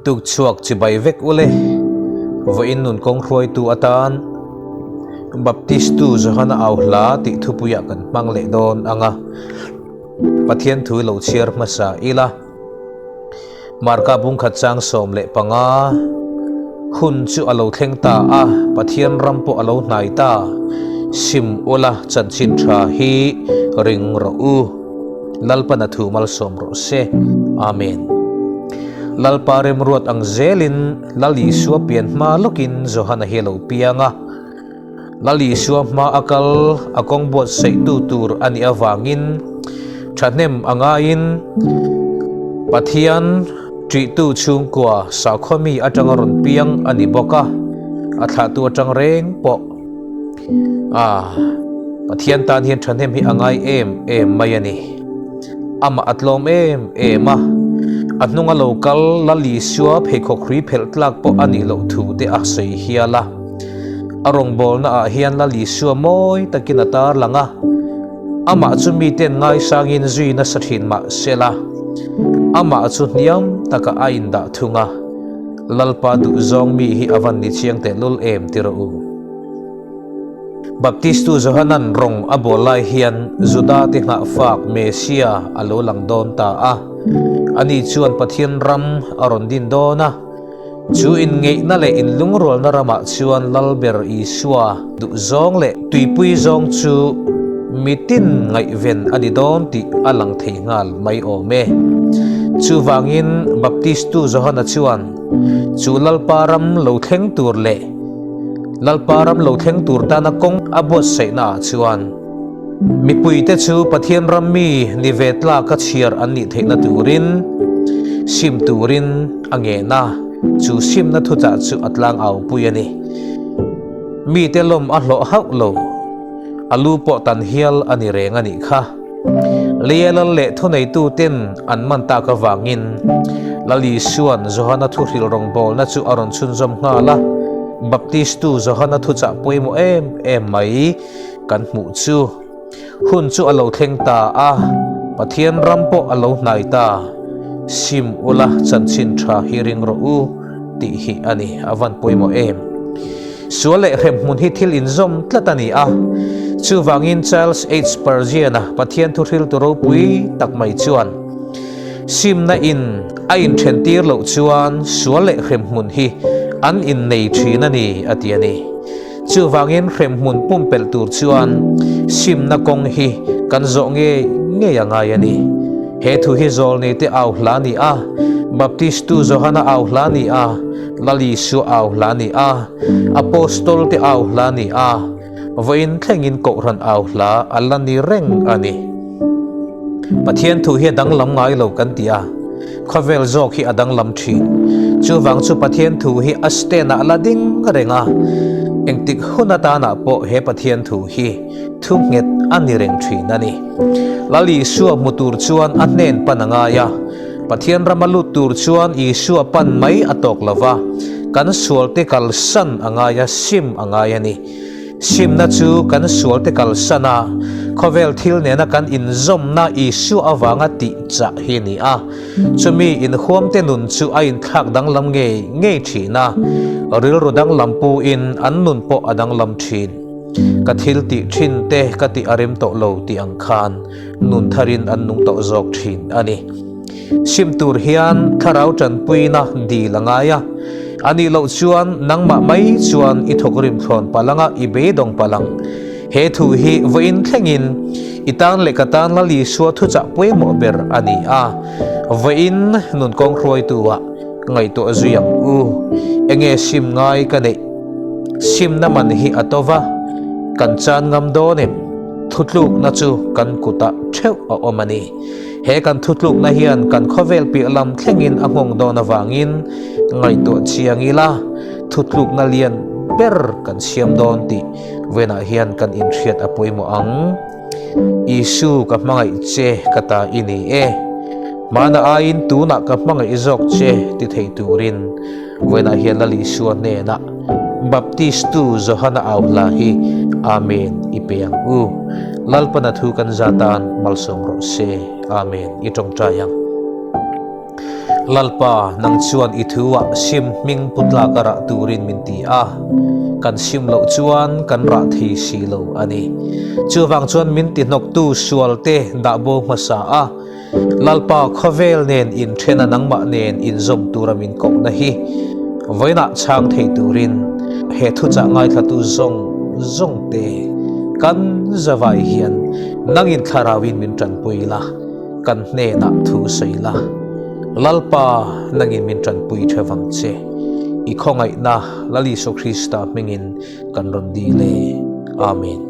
Tuk chhuak chibai vek ule, vawiin nun kawng hruaitu atan Baptistu Johana au hla tih thupuiah kan hmang leh dawn ang a, Pathian thu lo chhiar hmasa ila. Marka bungkhat chang 15, Hun chu a lo thleng ta a, Pathian ram pawh a lo hnai ta, sim ula chanchin tha hi ring rawh u. Lalpan a thu malsawm rawh se. Amen. Lalpa remruat ang zelin Lal Isua pian hma lawkin Johana hi a lo piang a. Lal Isua hma a kal a kawng buatsaihtu tur a nih avangin thahnem a ngaiin Pathian ṭihtu chhungkua sakhaw mi atanga rawn piang a ni bawk a, a thlahtu atang reng pawh a Pathian tan hian thahnem hi a ngai em em mai a ni. Amah a tlawm em em a, a hnunga lo kal Lal Isua pheikhawk hrui phelh tlak pawh a nih loh thu te a sawi hial a. A rawngbawlna ah hian Lal Isua mawi takin a tar lang a, amah chu miten ngaisangin zui nasa thin mah sela, amah chu hniam taka a indah thung a, Lalpa duhzawng mi hi a van ni chiang tehlul em ti rawh u. Baptistu Johanan rawng a bawl lai hian Juda te nghahfak Messia a lo lang dawn ta a. Ani chuan Pathian ram a rawn din dawn a. Chu inngeihna leh inlungrualna ramah chuan Lalber Isua duhzawng leh tuipui zawng chu mitin ngaihven a ni dawn tih a lang thei nghal mai awm e. Chuvangin Baptistu Johana chuan chu Lalpa ram lo thleng tur leh Lalpa ram lo thleng tur tana kawng a buatsaihna ah chuan mipuite chu Pathian ram mi ni ve tlaka chhiar an nih theihna turin sim turin a ngen a, chu simna thuchah chu a tlang au pui a ni. Mite lawm a hlawh hauh lo, a lu pawh tan hial a ni reng a nih kha. Leia lal leh thuneituten an man tak avangin Lal Isua'n Johana thuhrilh rawngbawlna chu a rawn chhunzawm nghal a, Baptistu Johana thuchah pawimawh em em mai kan hmuh chu. Hun chu a lo thleng ta a, Pathian ram pawh a lo hnai ta. Sim ula chanchin tha hi ring rawh u tih hi a ni, a van pawimawh em. Sual leh hremhmun hi thil inzawm tlat a ni a, chuvangin Charles H. Spurgeon-a Pathian thuhriltu ropui tak mai chuan, Simna in a inthentir loh chuan sual leh hremhmun hi an innei thin a ni, a ti a ni. Chuvangin hremhmun pumpelh tur chuan simna kawng hi kan zawh ngei ngei a ngai a ni. He thu hi Zawlneite au hla a ni a, Baptistu Johana au hla a ni a, Lal Isua au hla a ni a, Apostol te au hla a ni a, vawiin thlengin Kohhran au hla a la ni reng a ni. Pathian thu hi a danglam ngai lo kan ti a, khawvel zawk hi a danglam thin. Chuvang chu Pathian thu hi a stand ah la ding reng a, engtik hun atanah pawh he Pathian thu hi thu nghet a ni reng thin a ni. Lal Isua hmu tur chuan a hnen pan a ngai a, Pathian rama lut tur chuan Isua pan mai a tawk lo va, kan sualte kalsan a ngai a, sim a ngai a ni. Simna chu kan sualte kalsan a, khawvel thil nena kan inzawmna Isua avanga tih chah hi a ni a. Chumi inhuamte nun chu a inthlak danglam ngei ngei thin a, rilru danglam puin an nun pawh a danglam thin. Ka thil tih thin te ka tih a rem tawh lo tih ang khan nun tharin an nung tawh zawk thin a ni. Sim tur hian thlarau tanpuina dil a ngai a, a nih loh chuan nangmah mai chuan i thawk rim thlawn palh anga i beidawng palh ang. He thu hi vawiin thlengin i tan leh ka tan Lal Isua thuchah pawimawh ber a ni a, vawiin nun kawng hruaitu-ah ngaihtuah zui ang u. Enge sim ngai ka neih? Simna man hi a to va, kan chan ngam dawn em? Thutlukna chu kan kutah theuh a awm a ni. He kan thutlukna hian kan khawvel piah lam thlengin a nghawng dawn avangin ngaihtuah chiang ila thutlukna lian ber kan siam dawn tih venah hian kan inhriat a pawimawh ang. Isu ka hmangaih che ka ta i ni e. Hmana aiin tunah ka hmangaih zawk che ti thei turin venah hian Lal Isua hnenah Baptistu Johana au hla hi Amen i pe ang u. Lalpana thu kan za tan malsawm rawh se. Amen i tawngtai ang. Lalpa, nang chuan i thuah sim hming pu tlaka rah turin min ti a, kan sim loh chuan kan rah thei si lo a ni. Chuvang chuan min ti hnawktu sualte dah bo hmasa a, Lalpa khawvel nen inthena nangmah nen inzawm tura min kohna hi vawiinah chhang thei turin he thuchah ngaithlatu zawng zawngte kan zavai hian nangin thlarauin min tanpui la. Kan hnenah thu sawi la, Lalpa nangin min tanpui the vang che, i khawngaihna Lal Isua Krista hmingin kan rawn dil e. Amen.